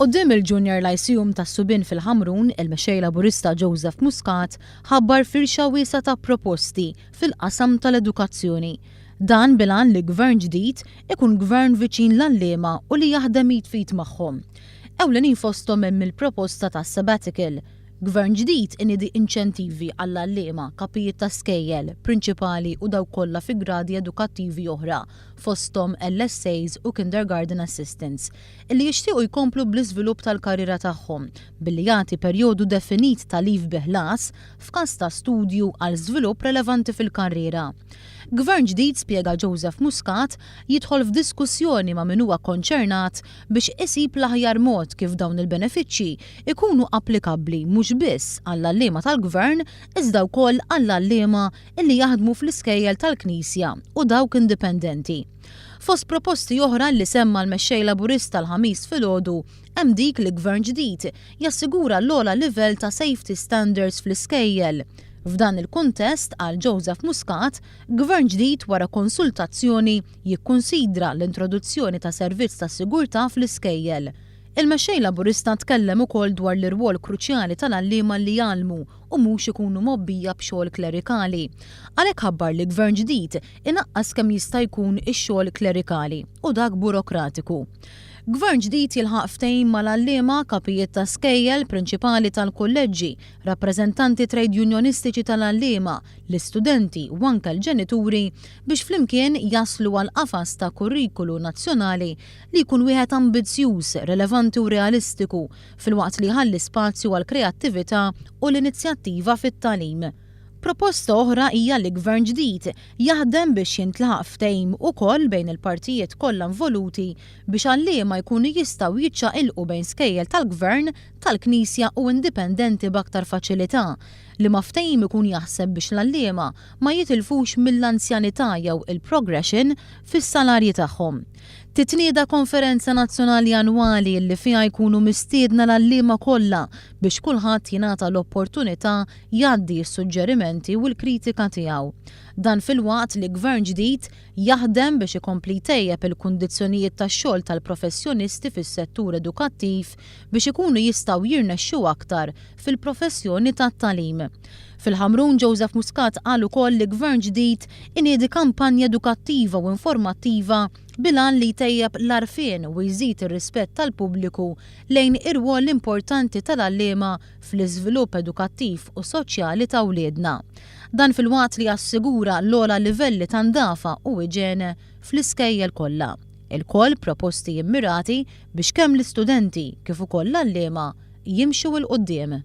Quddiem il-Junior Lyceum tas-Subien fil-Ħamrun, il-Mexxej Laburista Joseph Muscat ħabbar firxa wiesgħa ta' proposti fil-qasam tal-edukazzjoni. Dan bil-għan li Gvern ġdid ikun Gvern viċin l-għalliema u li jaħdem id f'id magħhom. Ewlenin fosthom hemm il-proposta tas-sabbatical. Gvern ġdid iniedi inċentivi għall-għalliema, kapijiet ta' skejjel, prinċipali u dawk kollha fi gradi edukattivi oħra, fosthom LSAs u kindergarten assistants, illi jixtiequ jkomplu bl-iżvilupp tal-karriera tagħhom billi jagħti perjodu definit ta' leave bi ħlas f'każ ta' studju għal żvilupp relevanti fil-karriera. Gvern ġdid, spjega Joseph Muscat, jidħol f'diskussjoni ma' min huwa konċernat biex isib l-aħjar mod kif dawn il-benefiċċji jkunu applikabbli mhux biss għall-għalliema tal-Gvern iżda wkoll għall-għalliema li jaħdmu fl-iskejjel tal-Knisja u dawk indipendenti. Fost proposti oħra li semma l-Mexxej Laburista l-Ħamis filgħodu hemm dik li Gvern ġdid jassigura l-ogħla livell ta' safety standards fl-iskejjel. F'dan il-kuntest, qal Joseph Muscat, Gvern ġdid wara konsultazzjoni jikkunsidra l-introduzzjoni ta' servizz ta' sigurtà fl-iskejjel. Il-Mexxej Laburista tkellem ukoll dwar l-irwol kruċjali tal-għalliema li jgħallmu u mhux ikunu mgħobbija b'xogħol klerikali. Għalhekk ħabbar li Gvern ġdid inaqqas kemm jista' jkun ix-xogħol klerikali u dak burokratiku. Gvern ġdid jilħaq ftehim mal-għalliema, kapijiet ta' skejjel, prinċipali tal-kulleġġi, rappreżentanti trejdjunjonistiċi tal-għalliema, l-istudenti u anke l-ġenituri biex flimkien jaslu għal qafas ta' kurrikulu nazzjonali li jkun wieħed ambizzjuż, relevanti u realistiku filwaqt li jħalli spazju għall-kreattività u l-inizjattiva fit-tagħlim. Proposta oħra hija li Gvern ġdid jaħdem biex jintlaħaq ftehim ukoll bejn il-partijiet kollha involuti biex għalliema jkunu jistgħu jiċċaqilqu bejn skejjel tal-Gvern, tal-Knisja u indipendenti b'aktar faċilità, liema ftehim ikun jaħseb biex l-għalliema ma jitilfux mill-anzjanità jew il-progression fis-salarji tagħhom. Titnieda konferenza nazzjonali annwali li fiha jkunu mistiedna l-għalliema kollha biex kulħadd jingħata l-opportunità jgħaddi s-suġġerimenti u l-kritika tiegħu. Dan filwaqt li Gvern ġdid jaħdem biex ikompli jtejjeb il-kundizzjonijiet tax-xogħol tal-professjonisti fis-settur edukattiv biex ikunu jistgħu jirnexxu aktar fil-professjoni tat-tagħlim. Fil-Ħamrun Joseph Muscat qal ukoll li Gvern ġdid iniedi kampanja edukattiva u informattiva bil-għan li jtejjeb l-għarfien u jżid ir-rispett tal-pubbliku lejn ir-rwol importanti tal-għalliema fl-iżvilupp edukattiv u soċjali ta' wliedna. Dan filwaqt li jassigura l-ogħla livelli ta' ndafa u iġene fl-iskejjel kollha. Ilkoll proposti immirati biex kemm l-istudenti kif ukoll l-għalliema jimxu 'l quddiem.